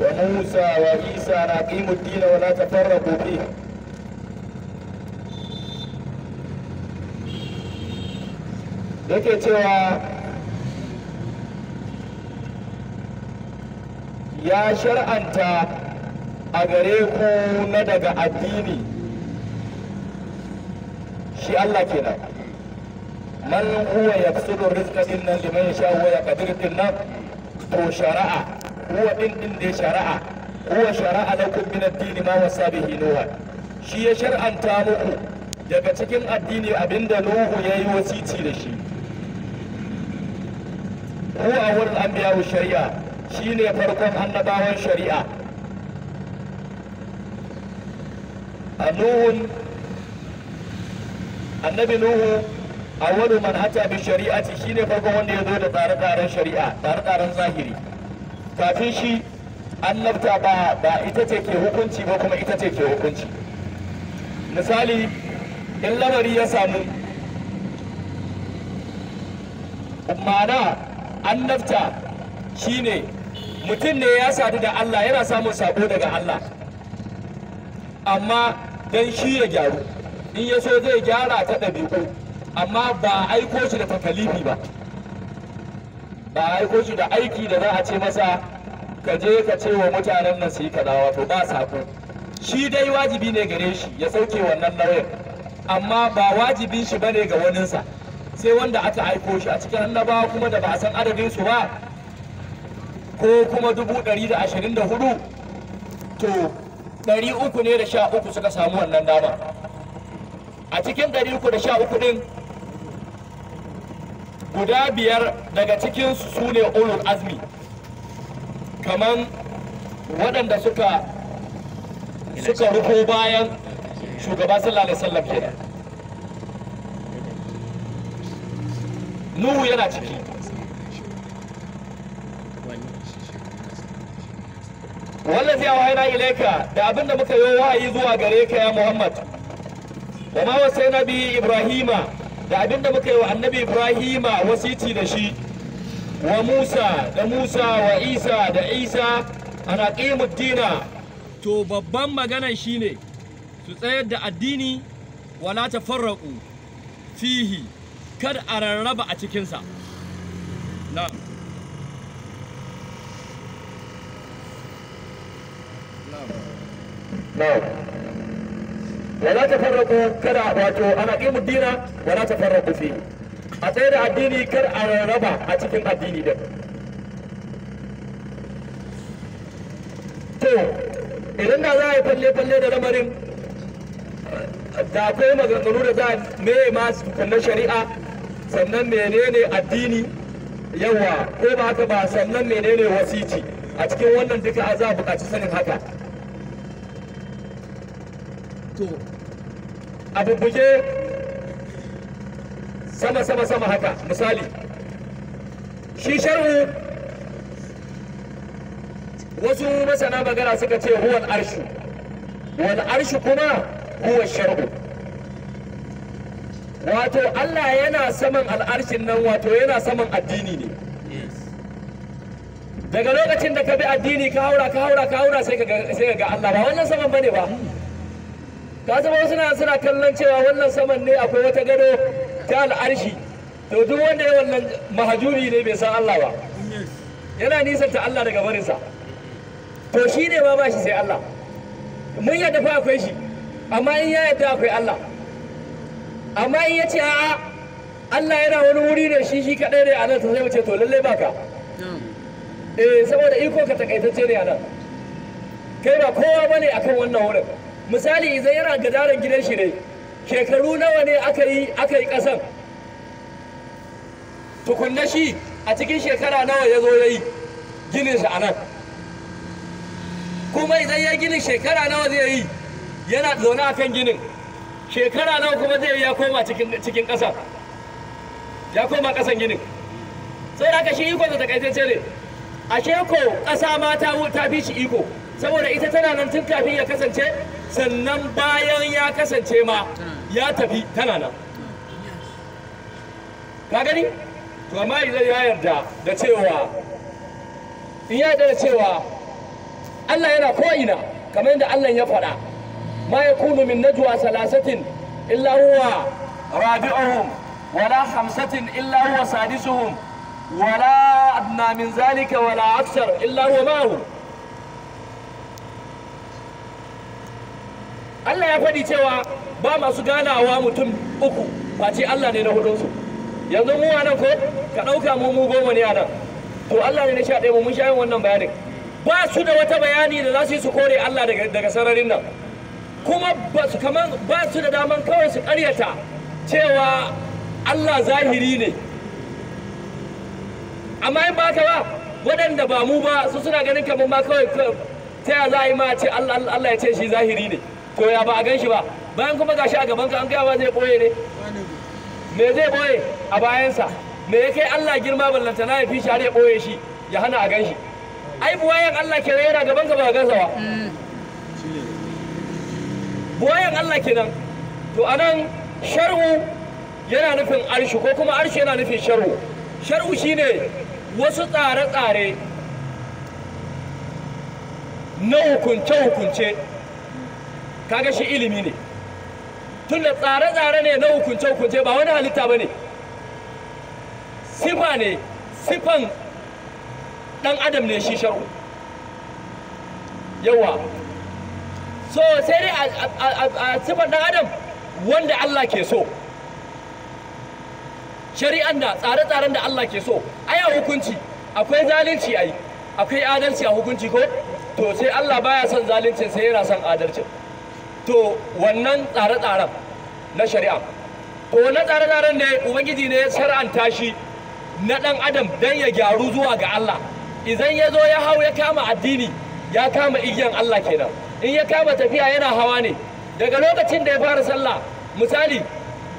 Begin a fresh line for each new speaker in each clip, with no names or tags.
Wa Musa wa Isa na aqimu ad-dina wa la tafarraqu fihi. Yake cewa ya shar'anta a gare ku na daga addini, shi Allah kenan. Man huwa yabsutu rizqa dinnan liman yasha wa yaqdir dinnan, to shari'a huwa din din da shari'a huwa shari'a lakum min ad-din ma wasa bihi Nuh. Shi ya shar'anta muku daga cikin addini abinda Nuhu yayi wasici da shi. Huwa awwalul anbiya wa shari'a, shine farkon annabawan shari'a. Nuhun annabi Nuhu awwalu man ata bi shari'ati, shine farkon wanda ya zo da tsare-tsaren shari'a, tsare-tsaren zahiri. Kafin shi annabta ba ita ce ke hukunci ba, kuma ita ce ke hukunci. Misali, in lamari ya samu, ma'ana annabta shine mutum ne ya sadu da Allah, yana samun sabo daga Allah, amma dan shi ya gyaru, in ya so zai gyara ta ɗabi'u, amma ba aiko shi da takalifi ba, ba aiko shi da aiki da za a ce masa ka je ka ce wa mutanen nan su yi kaza, wato ba sako. Shi dai wajibi ne gare shi ya sauke wannan nauyin, amma ba wajibin shi bane ga waninsa, sai wanda aka aiko shi a cikin annabawa kuma da ba a san adadin su ba, ko kuma 124, to 313 suka samu wannan dama. A cikin 313 din guda 5 daga cikin su ne ulul azmi, kaman waɗanda suka rufo bayan shugaba sallallahu alaihi wasallam kenan. Nuhu yana ciki. Wallazi awhayna ilayka, da abinda muka yi wahayi zuwa gare ka ya Muhammad. Wa ma wasaina bi Ibrahima, da abinda muka yi wa annabi Ibrahima wasici da shi. Wa Musa da Musa, wa Isa da Isa, ana qimu dina.
To babban maganan shine su tsayar da addini, wala tafarraqu fihi, kada a rarraba a cikinsa. Na'am.
Na'am. Wala tafarraqu, kada wato ana qimu dina wala tafarraqu fihi. A tsaye da addini, kar a rarraba a cikin addini din. To idan da za a yi falle-falle da lamarin, da akwai maganganu da za a me ma tukunna shari'a, sannan menene addini, yawa ko ba haka ba, sannan menene wasici. A cikin wannan duka a za a buƙaci sanin haka. To a bubbuge sama sama sama haka, misali shi shar'u, wasu masana magana suka ce huwal arshu, wal arshu kuma huwa shar'u. Wato Allah yana saman al'arshin nan, wato yana saman addini ne. Daga lokacin da ka bi addini ka haura ka haura ka haura, sai ka ga Allah. Ba wannan saman bane ba. Ka zama wasu suna kallon cewa wannan saman ne akwai wata gado ta al'arshi. To duk wanda ya wannan mahajuri ne, bai san Allah ba, yana nisanta Allah daga barinsa. To shi ne ma ba shi sai Allah. Mun yadda fa akwai shi, amma in ya yadda akwai Allah, amma in ya ce a'a Allah yana wani wuri ne shi kaɗai ne a nan, sai mu ce to lallai baka. Eh, saboda iko ka takaitacce ne a nan, kai ba kowa bane akan wannan wurin. Misali idan yana gadaran gidan shi ne, shekaru nawa ne aka yi kasan tukunna, shi a cikin shekara nawa ya zo ya yi ginin shi a nan? Kuma idan ya ginin shekara nawa zai yi yana zaune a kan ginin? Shekara nawa kuma zai yi ya koma cikin ƙasa, ya koma ƙasan ginin? Sai haka shi iko da takaitacce ne. Ashe ko ƙasa ma ta fi shi iko, saboda ita tana nan tun kafin ya kasance, sannan bayan ya kasance ma ya tafi tana nan. Ka gani? To amma idan ya yarda da cewa, in ya yarda da cewa Allah yana ko'ina kamar yadda Allah ya faɗa. Ma yakunu min najwa salasatin illa huwa rabi'uhum wala khamsatin illa huwa sadisuhum wala adna min zalika wala aksar illa huwa ma'ahum. Allah ya faɗi cewa ba masu ganawa mutum uku face Allah ne na hudunsu. Yanzu mu a nan ko ka ɗauka mu 10 ne a nan, to Allah ne na 11 mu mun sha yin wannan bayanin. Ba su da wata bayani da za su yi su kore Allah daga sararin nan, kuma ba su kaman ba su da daman kawai su ƙaryata cewa Allah zahiri ne. Amma in ba haka ba, waɗanda ba mu ba su suna ganin kamar ma kawai ta ya za a yi ma ce Allah ya ce shi zahiri ne, to ya ba a gan shi ba, bayan kuma gashi a gaban ka an gaya ba zai ɓoye ne. Me zai ɓoye a bayansa? Me ya kai Allah girma ballantana ya fi shi har ya ɓoye shi ya hana a gan shi? Ai buwayen Allah kenan yana gaban ka ba ka gansa ba. Buwayen Allah kenan. To anan shar'u yana nufin arshu ko kuma arshu yana nufin shar'u. Shar'u shine wasu tsare-tsare na hukunce-hukunce. Kaga shi ilimi ne. Tunda tsare-tsare ne na hukunce-hukunce ba wani halitta ba ne. Sifa ne, sifan ɗan adam ne shi shar'u. Yawa. So sai dai a sifan ɗan adam wanda Allah ke so. Shari'an da tsare-tsaren da Allah ke so. Ai a hukunci akwai zalunci ai, akwai adalci a hukunci ko? To sai Allah baya son zaluncin sai yana son adalcin. To wannan tsare-tsaren na shari'a. To wannan tsare-tsaren ne Ubangiji ne ya shar'anta shi na ɗan adam don ya gyaru zuwa ga Allah. Idan ya zo ya hau ya kama addini, ya kama igiyan Allah kenan. In ya kama tafiya yana hawa ne. Daga lokacin da ya fara sallah, misali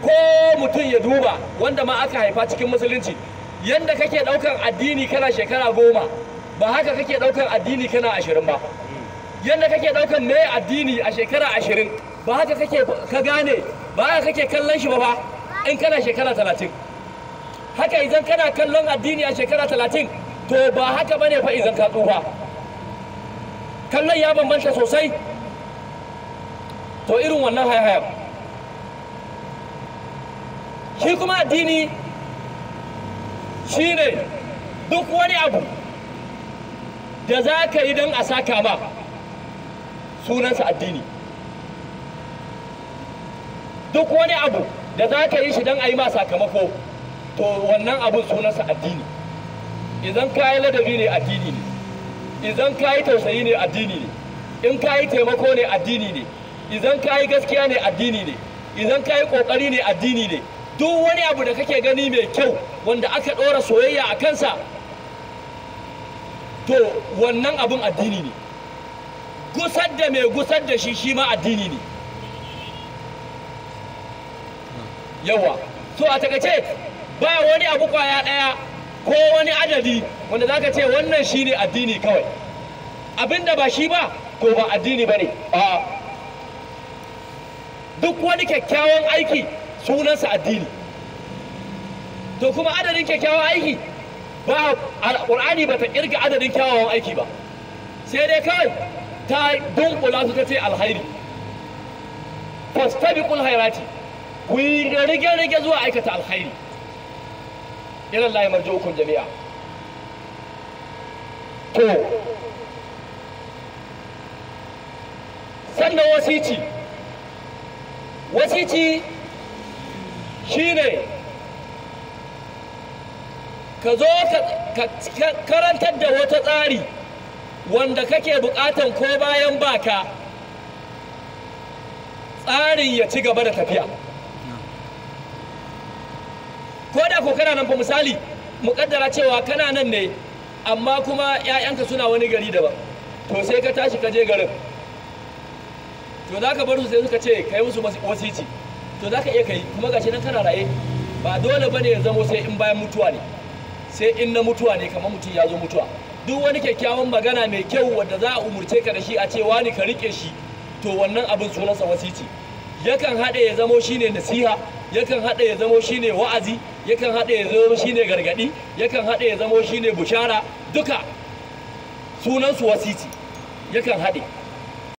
ko mutum ya duba wanda ma aka haifa cikin musulunci, yanda kake ɗaukan addini kana shekara 10, ba haka kake ɗaukan addini kana 20 ba. Yanda kake ɗaukan me addini a shekara 20, ba haka kake ka gane, ba haka kake kallon shi ba in kana shekara 30. Haka idan kana kallon addini a shekara 30, to ba haka bane fa idan ka tsufa. Kallon ya bambanta sosai. To irin wannan haya-hayan. Shi kuma addini shine duk wani abu da za ka yi don a saka ma, sunansa addini. Duk wani abu da za ka yi shi don a yi ma sakamako, to wannan abun sunansa addini. Idan ka yi ladabi ne addini ne, idan ka yi tausayi ne addini ne, in ka yi taimako ne addini ne, idan ka yi gaskiya ne addini ne, idan ka yi ƙoƙari ne addini ne. Duk wani abu da kake gani mai kyau wanda aka ɗora soyayya a kansa, to wannan abun addini ne. Gusar da mai gusar da shi shi ma addini ne. Yawa. So a takaice ba wani abu kwaya ɗaya ko wani adadi wanda zaka ce wannan shine addini kawai. Abinda ba shi ba to ba addini bane. A'a. Duk wani kyakkyawan aiki sunansa addini. To kuma adadin kyakkyawan aiki ba Alƙur'ani ba ta kirga adadin kyawawan aiki ba, sai dai kawai ta dunkula su ta ce alkhairi. Fastabiqul khairati, ku yi rige-rige zuwa aikata alkhairi. Ila Allah marji'ukum jami'a. To sannan wasici, wasici shine ka zo ka karantar da wata tsari wanda kake bukatan ko bayan baka tsarin ya ci gaba da tafiya. Ko da ko kana nan fa, misali muƙaddara cewa kana nan ne amma kuma 'ya'yanka suna wani gari daban, to sai ka tashi ka je garin, to za ka bar su sai suka ce ka yi musu wasici, to za ka iya kai kuma gashi nan kana raye. Ba dole bane ya zamo sai in bayan mutuwa ne, sai in na mutuwa ne, kamar mutum ya zo mutuwa. Duk wani kyakkyawan magana mai kyau wanda za a umurce ka da shi a ce wani ka rike shi, to wannan abin sunansa wasici. Yakan haɗe ya zamo shine nasiha, yakan haɗe ya zamo shine wa'azi, yakan haɗe ya zamo shine gargaɗi, yakan haɗe ya zamo shine bushara, duka sunansu wasici. Yakan haɗe.